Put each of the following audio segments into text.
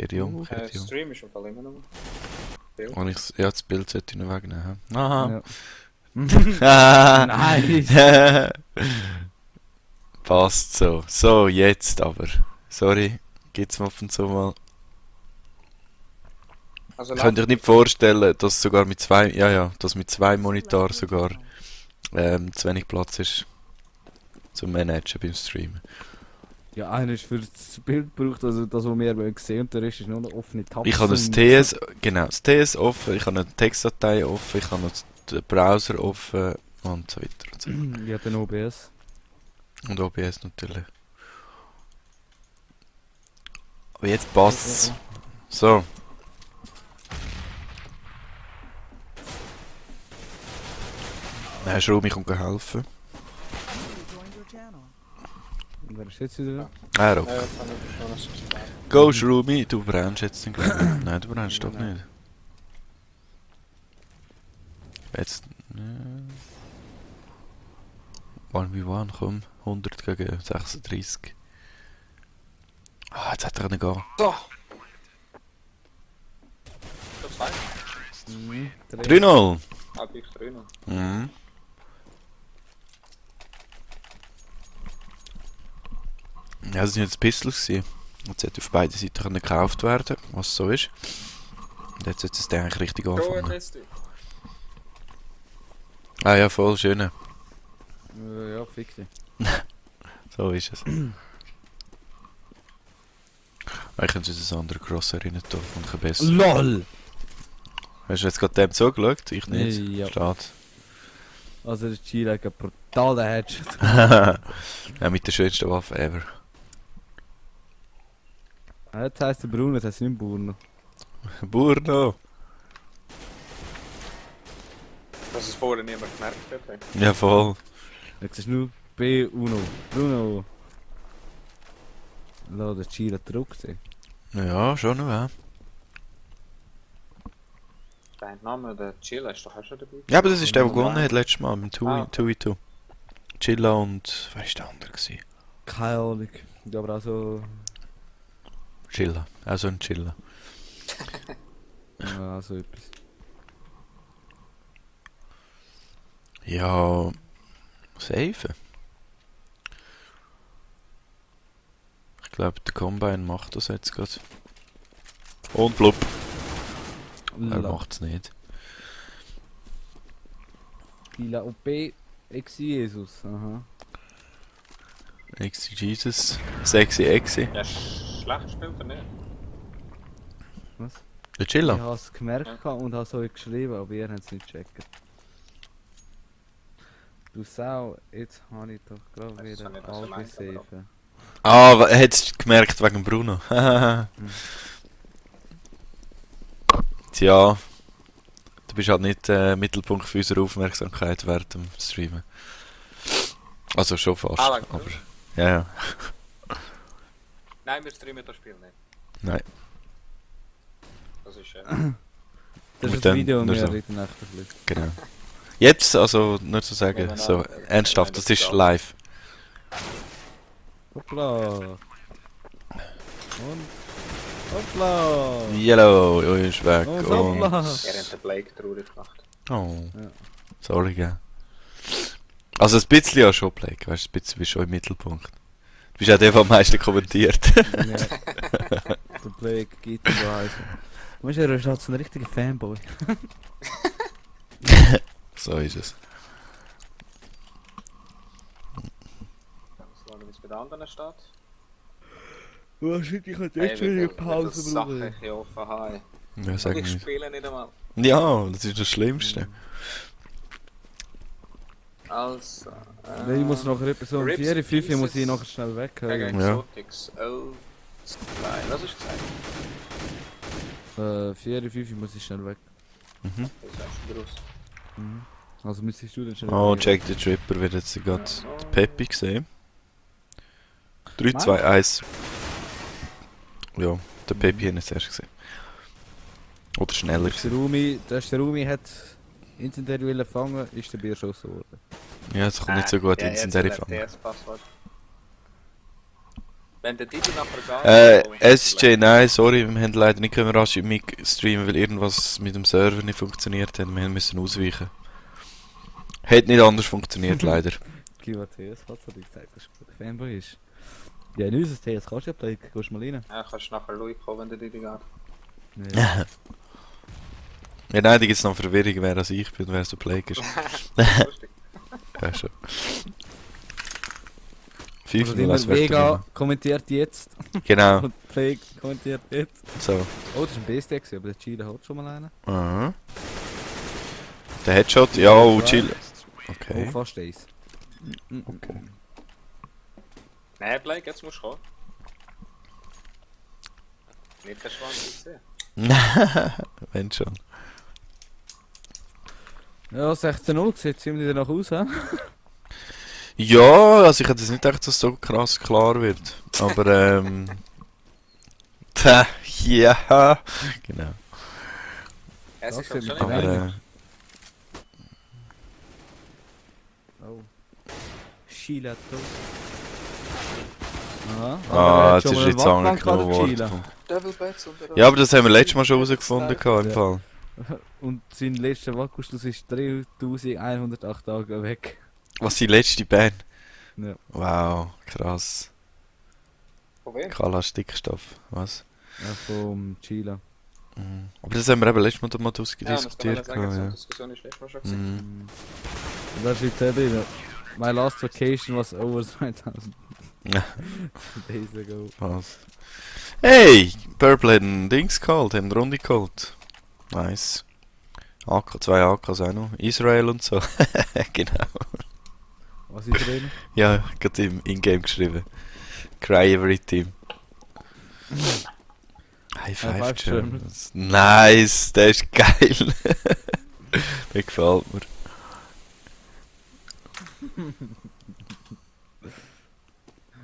Kehre um. Stream ist im Fall immer noch. Und ja, das Bild sollte ich noch wegnehmen. Aha. Ja. Nein! Passt so. So, jetzt aber. Sorry, gibt's ab und zu mal. Also Könnt ihr nicht vorstellen, dass sogar mit zwei, dass mit zwei Monitoren sogar zu wenig Platz ist zum Managen beim Streamen. Ja, einer ist für das Bild gebraucht, also das, was wir sehen, und der Rest ist nur noch offene Tabs. Ich habe das TS, genau, das TS offen, ich habe eine Textdatei offen, ich habe noch den Browser offen und so weiter und so. Ja, den OBS. Und OBS natürlich. Aber jetzt passt's. So. Dann Schrumi kommt helfen. Und wer ist jetzt wieder Ah, Rock. kann ich schon noch Go Schrumi, du brennst jetzt den Glauben. Nein, du brennst doch nicht. Jetzt. 1v1, komm. 100 gegen 36. Ah, jetzt hat er können gehen. So! Schon zwei? da? 3-0. Hab ich drin. Mhm. Ja, das waren jetzt Pistols gewesen. Jetzt sollte auf beiden Seiten können gekauft werden, was so ist. Und jetzt sollte es dann eigentlich richtig Go anfangen. against you. Ah ja, voll schön. Ja, fick dich. So ist es. Ich könnte uns das andere Cross rein tun und ein besser. LOL! Hast du jetzt gerade dem zugeschaut? Ich nicht. Ja. Schade. Also der Chile hat einen brutalen Headshot. Ja, mit der schönsten Waffe ever. Jetzt heisst der Bruno, jetzt heisst er nicht Bruno. Burno! Dass es vorher niemand gemerkt hat. Ey. Ja, voll. Jetzt ist nur B1. Bruno. Lass der Chile zurückziehen. Ja, schon noch, ja. Dein Name, der Chilla, ist doch auch schon dabei. Ja, aber das ist der, der gewonnen Nein. hat letztes Mal mit dem 2v2. Chilla und... wer war der andere? Gewesen? Keine Ahnung. Ja, aber auch so... Chilla. Also ein Chilla. Ja, so etwas. Ja... safe. Ich glaube, der Combine macht das jetzt gerade. Und blub. Er macht's nicht. Chile und B. Jesus. Aha. Exi Jesus. Sexy Exi. Ja, schlecht spielt er nicht. Was? Der Ich Chilla. habe es gemerkt und habe es euch geschrieben, aber ihr habt es nicht gecheckt. Du Sau, jetzt habe ich doch gerade Das wieder habe ich also alle gemeint, aber safen. Ah, er hat es gemerkt wegen Bruno. Tja. Du bist halt nicht Mittelpunkt für unsere Aufmerksamkeit während dem Streamen. Also schon fast. Ah, wegen aber Bruno? ja. Nein, wir streamen das Spiel nicht. Nein. Das ist Das Und ist dann das Video und nur wir so. reden echt ein bisschen. Genau. Jetzt, also nur zu sagen, Ja, so genau. ernsthaft, das ist live. Hoppla! Und... Hoppla! Yellow ist weg. Und Und... hoppla! Er hat den Blake traurig gemacht. Oh. Ja. Sorry, gell. Also ein bisschen ja schon, Blake, weißt du, ein bisschen bist schon im Mittelpunkt. Du bist auch der, der am meisten kommentiert. Ja. Der Blake geht so heißen. Weißt du, er ist halt so ein richtiger Fanboy. So ist es. Schauen, wie es bei den anderen steht. Oh shit, ich hatte Hey, echt schon eine Pause, wie viele Sachen Bruder. ich hier offen habe. Ja, sag Ich nicht. spiele nicht einmal. Ja, das ist das Schlimmste. Also... Nein, ich muss nachher etwa so um Rips 4, 5 muss ich Pieces nachher schnell weg. Gegen Ja. Exotics. Oh... Nein, was ist gesagt? 4, 5 muss ich schnell weg. Mhm. Das ist echt groß. Mhm. Also müsstest du dann schnell Oh, weg. Jack the Tripper wird jetzt gerade den Peppi gesehen. 3, 2, 1. Ja, der Peppi hat ihn zuerst gesehen. Oder schneller gesehen. Der erste Rumi hat Incendiary wollen fangen, ist der Bier erschossen worden. Ja, es kommt nicht so gut ja, ins jetzt Incendiary will er fangen. TS-Passwort. Wenn der Titel nachher geht... SJ, nein, sorry, wir haben leider nicht können rasch im Mic streamen, weil irgendwas mit dem Server nicht funktioniert hat. Wir müssen ausweichen. Hat nicht anders funktioniert, leider. Kiwa TS hat dir gesagt, dass du ein Fanboy ist. Ja, in unser TS kannst du ja playen, gehst mal rein. Ja, kannst nachher Louis kommen, wenn der Titel geht. Nee. Ja, nein, da gibt es noch Verwirrung, wer als ich bin und wer so Plague ist. Lustig. Ja, schon. Also 5 immer als Vega kommentiert jetzt. Genau, Und Plague kommentiert jetzt. so. Oh, das ist ein BSD gewesen, aber der Chile hat schon mal einen. Aha. Der Headshot, ja, oh, chill. Oh, Okay. fast eins. Okay. Nein, Blake, jetzt musst du kommen. Nicht der Schwanz gesehen. Wenn schon. Ja, 16-0 sieht ziemlich danach aus, hä? Ja, also ich hätte jetzt nicht gedacht, dass es so krass klar wird. Aber ja, genau. Es Das ist schon sind nicht wir Aber geil. Oh. Chile hat tot. Aha. ah, hat jetzt schon ist mal jetzt eine Wandbank angenommen gehabt, der worden. Devil Bats und der... Ja, aber das haben wir letztes Mal schon herausgefunden gehabt, im Ja. Fall. Und sein letzter Wackelschluss ist 3108 Tage weg. Was die letzte Band? Ja. Wow, krass. Von wem? Kala Stickstoff, was? Ja, vom Chile. Mhm. Aber das haben wir eben letztes Mal mal Ja, das kann man diskutiert. ja sagen, so eine Ja. Diskussion ist letztes Mal schon gewesen. Mhm. Und da steht da drin. My last vacation was over 2000 Ja. days ago. Was? Hey! Purple hat ein Dings geholt, haben eine Runde geholt. Nice. AK, 2 AKs auch noch. Israel und so. Genau. Was ist drin? Ja, gerade im Ingame geschrieben. Cry Every Team. High Five Five Germans. Germans. Nice, der ist geil. Der gefällt mir.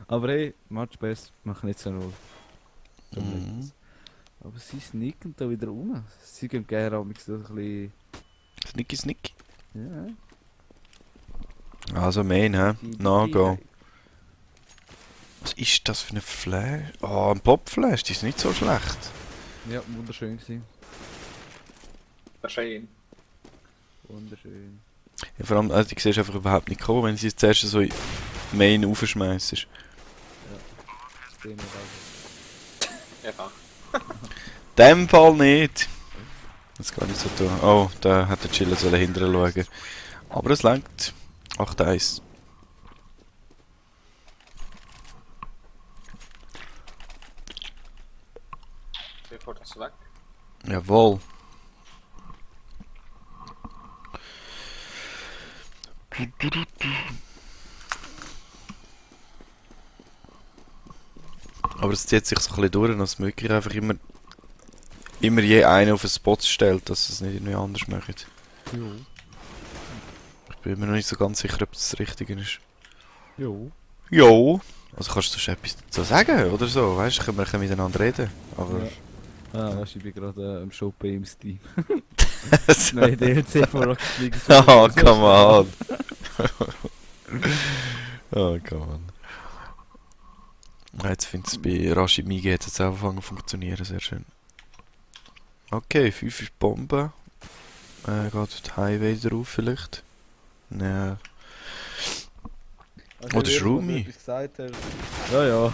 Aber hey, Match best, mach nicht so null. Mhm. Aber sie sneaken da wieder rum. Sie gehen gerne auch so ein bisschen. Snicky Snicky. Ja. Also Main, hä? die- No-Go. Was ist das für eine Flash? Oh, ein Pop-Flash, die ist nicht so schlecht. Ja, wunderschön gewesen. Wahrscheinlich. Wunderschön. Ja, vor allem, also, die siehst einfach überhaupt nicht kommen, wenn sie es zuerst so in Main raufschmeißt. Den also. Einfach. Dem Fall nicht. Das kann ich so tun. Oh, da hat der Chiller sollen hinterher schauen. Aber es langt. 8-1. Bevor das weg. Jawohl. Aber es zieht sich so ein bisschen durch, dass man wirklich einfach immer je einen auf den Spot stellt, dass es nicht irgendwie anders macht. Jo. Ich bin mir noch nicht so ganz sicher, ob das das Richtige ist. Jo. Jo. Also kannst du schon etwas dazu sagen oder so, weißt du, können wir miteinander reden. Aber... Ja. Ah, weißt du, ich bin gerade am Shoppen im Steam. So. Neue DLC von Rocket League. Oh, come on. Oh, come on. Jetzt finde ich es bei Rashid Migi hat es angefangen zu funktionieren, sehr schön. Okay, 5 ist Bombe. Geht die Highway drauf vielleicht? Ja. Also, Oh, das ist wenn Rumi. etwas gesagt hat- Ja, ja.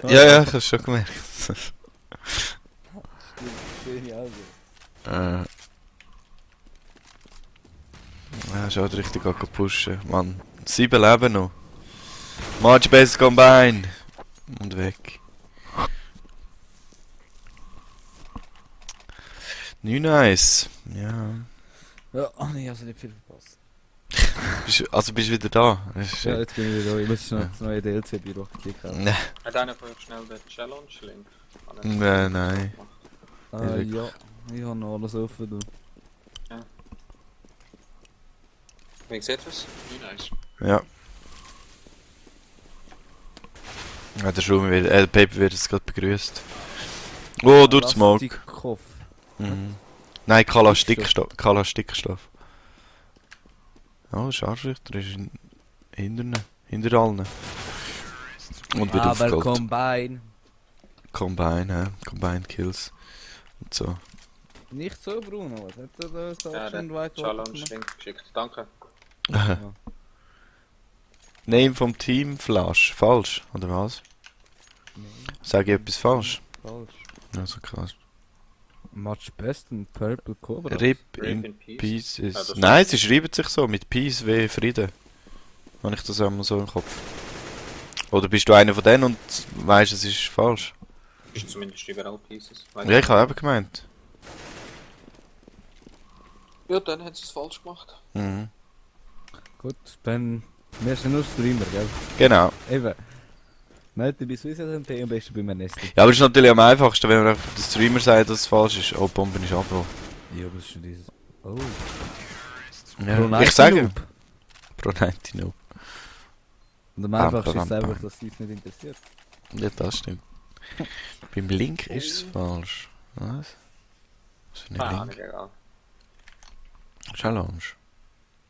Ja, ja, ich habe es schon gemerkt. Stimmt, sehe ich auch so. Ja, schon richtig pushen. Mann, 7 Leben noch. Much best combine. Und weg. 9 nice. Ja. Ja, nee, also nicht viel verpasst. Bist du wieder da? Das ist Ja, jetzt bin ich wieder da. Ich muss noch das neue DLC bei Rocket League kaufen. Ne, Hat einer von euch schnell den Challenge-Link? nein. Ja, ich habe noch alles offen. Du. Wie sieht das? Nice. Ja. Ja, der Schumi wird, der Paper wird jetzt gerade begrüßt. Oh, durch den Smoke. Kopf. Mhm. Nein, Kala Stickstoff. Stickstoff. Kala Stickstoff. Oh, Scharfrichter ist hinter allen. Und wird Aber aufgeholt. Combine. Combine Kills. Und so. Nicht so, Bruno. Was hat er da so Ja, schön der weit Challenge-Link geschickt. Danke. Name vom Team Flash. Falsch, oder was? Sage ich etwas falsch? Falsch. Also krass. Much best in Purple Cobra. RIP Rip in in Peace. Pieces. das Nein, sie schreiben sich so, mit Peace wie Frieden. Habe ich das einmal so im Kopf. Oder bist du einer von denen und weißt, es ist falsch? Ist zumindest überall Pieces. Ja, ich habe eben gemeint. Ja, dann haben sie es falsch gemacht. Mhm. Gut, dann... Wir sind nur Streamer, gell? Genau. Eben. Nicht bei SwissSMT und bist bei mir Nesti. Ja, aber es ist natürlich am einfachsten, wenn man einfach der Streamer sagt, dass es falsch ist. Oh, Bombe ist Abo. Ja, aber das ist schon dieses... Oh. Ja, ich sage. Noob. Pro 90 Noob. Und am einfachsten ist es Bam, bam, einfach, dass es uns nicht interessiert. Ja, das stimmt. Beim Link ist es falsch. Was? Was für ein Link? Egal. Challenge.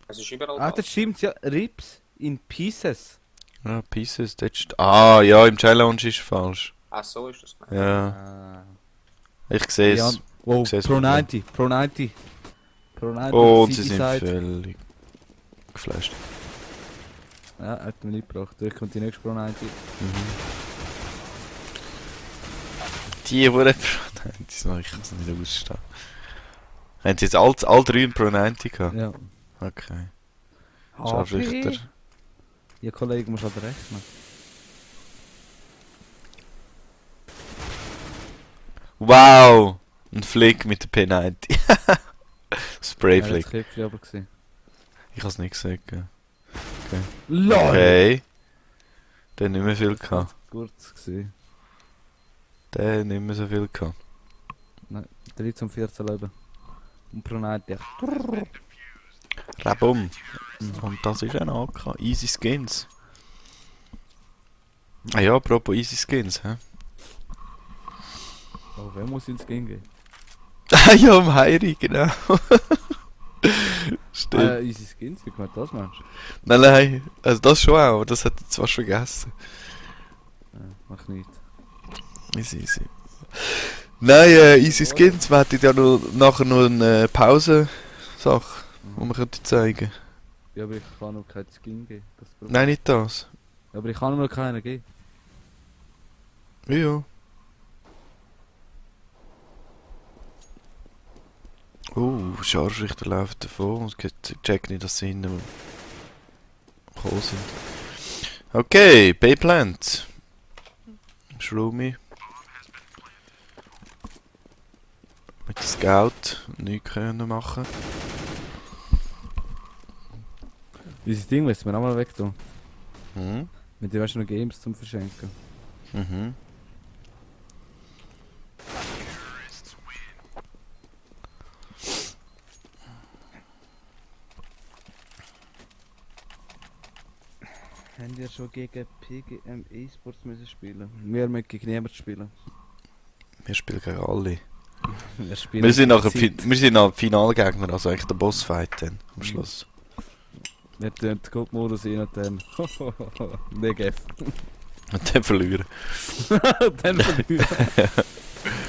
Es ist überall Ah, das falsch. stimmt ja. Rips in Pieces. Ja, Pieces, das ist... Ah, ja, im Challenge ist es falsch. Ah, so ist das gemeint. Ja, Ah. ich sehe Ja, es. wow, Ich seh's Pro mit dir. 90. Pro 90. Pro 90. Oh, auf und sie sind City-Side. völlig geflasht. Ja, hat mir nicht gebracht. Durch kommt die nächste Pro 90. Die wurde Pro 90, ich kann es nicht ausstehen. Haben sie jetzt all drei ein Pro 90 gehabt? Ja. Okay. HP. Scharfrichter. Ja, Kollege, muss halt rechnen. Wow! Ein Flick mit der P90. Sprayflick. Ja, das Köpfchen aber gesehen. Ich hab's nicht gesehen. gell. LOL! Okay. Der hat nicht mehr viel gehabt. Kurz gesehen. Der hat nicht mehr so viel gehabt. 13 und 14 Leben. Und Pro 90. Rabum. Und das ist ein AK. Easy Skins. Ah ja, apropos Easy Skins, hä? Oh, wer muss ins Game gehen? Ah ja, im Heiri, genau. Stimmt. Easy Skins, wie kommt das, Mensch? Nein, also das schon auch, aber das hat jetzt fast vergessen. Ja, mach nicht. Easy. Nein, Easy Skins, wir hätten ja nachher noch eine Pause-Sache, die wir könnten zeigen. Ja, aber ich kann noch keinen Skin geben. Das ist das Problem. Nein, nicht das. Ja, aber ich kann noch keinen geben. Ja. Scharfrichter läuft davon und checkt nicht, dass sie hinten gekommen sind. Okay, Bayplant. Shroomy. Mit dem Scout nichts können machen. Dieses Ding müssen wir auch mal weg tun. Mhm. Mit dem hast du noch Games zum Verschenken. Mhm. Haben wir schon gegen PGM E-Sports müssen spielen? Wir müssen gegen niemanden spielen. Wir spielen gegen alle. Wir spielen Wir sind nachher Zeit. wir sind nachher Finalgegner, also eigentlich der Bossfight dann am Schluss. Wir tun den Code-Modus rein und dann... Negef. Und dann verlieren. Dann verlieren.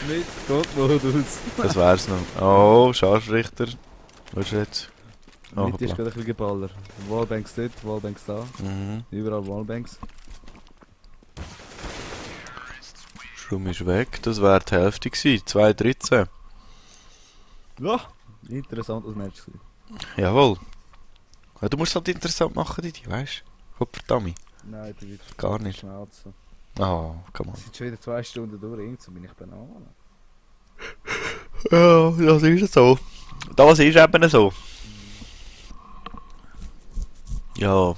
Mit Code-Modus. Das wär's noch. Oh, Scharfrichter. Was ist jetzt? Oh, Mit ist hoppla. gerade ein bisschen Geballer. Wallbanks dort, Wallbanks da. Mhm. Überall Wallbanks. Schrum ist weg, das wäre die Hälfte gewesen. 2-13. Ja, interessantes Match gewesen. Jawohl. Ja, du musst halt interessant machen, Didi, weißt du? Verdammt. Nein, da wird Gar nicht. Schnauze. Oh, come on. Es sind schon wieder 2 Stunden durch, irgendwann bin ich Banane. Ja, das ist so. Das ist eben so. Ja,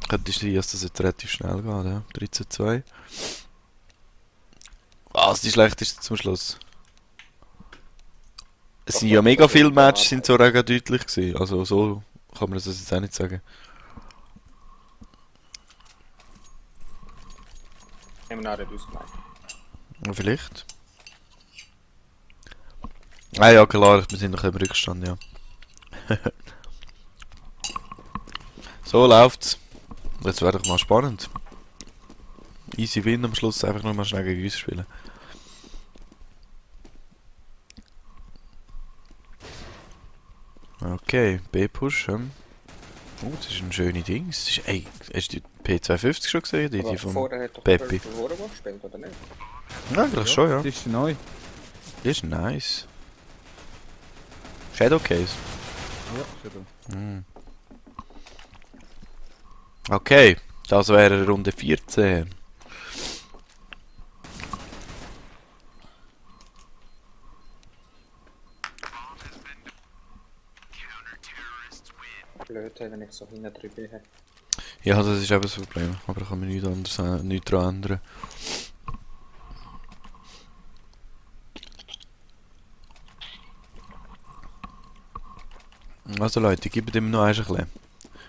könnte sein, dass das jetzt relativ schnell geht, ja. 13-2. Was die schlechteste zum Schluss? Es sind ja mega viele Matches, sind so recht deutlich gewesen. Also so kann man das jetzt auch nicht sagen. Haben wir nachher ausgemacht. Ja, vielleicht. Ah ja, klar, wir sind noch im Rückstand, ja. So läuft's. Jetzt wäre doch mal spannend. easy win am Schluss, einfach nur mal schnell gegen uns spielen. Okay, B-Push. Oh, das ist ein schönes Ding. Das ist, ey, hast du die P250 schon gesehen? Die Aber von vorher hat doch Peppi. Purple Warrior gespielt, oder nicht? Ja, eigentlich schon, ja. Das ist neu. Die ist nice. Shadowcase. Ja, schon da. Hm. Okay, das wäre Runde 14. Blöd, wenn ich so hinten drüber bin. Ja, das ist eben das Problem. Aber da kann man nichts anderes, nichts daran ändern. Also Leute, ich gebe dem noch ein bisschen.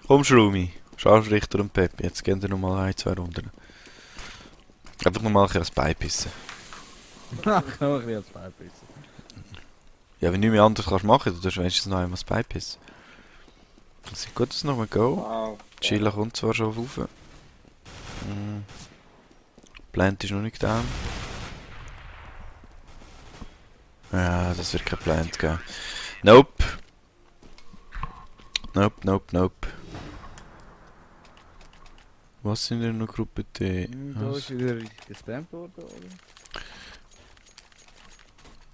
Komm Schrumi, Scharfrichter und Peppi, jetzt gehen wir noch mal ein, zwei Runden. Einfach noch mal ein bisschen als Beipissen. Ach, noch ein bisschen als Beipissen. Ja, wenn du nichts mehr anderes kannst machen, dann tust du wenigstens noch einmal das Beipissen. Das ist gut, dass noch mal go. Wow. Chilla kommt zwar schon rauf. Plant ist noch nicht down. Ja, das wird kein Plant geben. Nope. Nope, nope, nope. Was sind denn noch Gruppe D? Da ist wieder gespammt worden,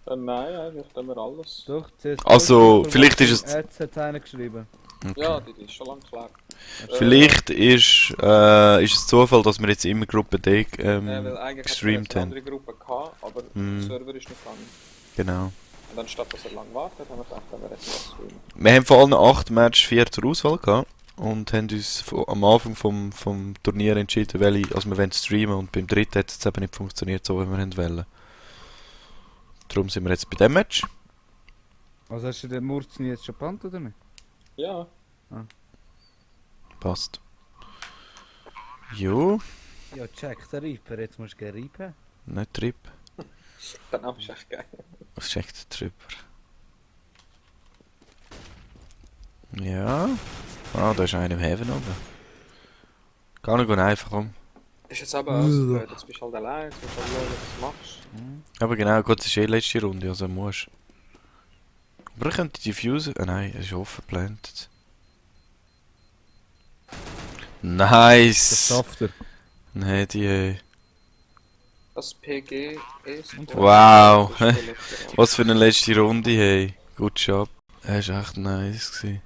oder? Nein, eigentlich haben wir alles. Doch, CS Also, vielleicht ist es- Ads hat einer geschrieben. Okay. Ja, die ist schon lange klar. Vielleicht ist es Zufall, dass wir jetzt immer Gruppe D Weil eigentlich gestreamt eine haben. andere Gruppe gehabt, aber Mm. der Server ist nicht gegangen. Genau. Und anstatt dass er lange wartet, haben wir gedacht, wir jetzt was streamen. Wir haben vor allem 8 Match 4 zur Auswahl gehabt und haben uns am Anfang vom Turnier entschieden, also wir wollen streamen, und beim dritten hat es eben nicht funktioniert, so wie wir wollen. Darum sind wir jetzt bei dem Match. Also hast du den Murzen jetzt schon gebannt, oder nicht? Ja, Passt. Jo, Ja, check den Reaper, jetzt musst du gehen reipen. nicht Trip. der Name ist echt geil. Was checkt der Tripper? Ja. Ah, da ist einer im Heaven oben. Gar nicht einfach um. Ist jetzt aber auch so blöd, jetzt bist du halt allein, jetzt musst du halt schauen, was du machst. Aber genau, gut, das ist eh letzte Runde, also musst. Aber ich könnte die Fuse. Ah nein, er ist offen geplantet. Das Nice! schafft er. Nein, die. Das PG ist... Wow. Was für eine letzte Runde, hey. Good job. Er war echt nice gewesen.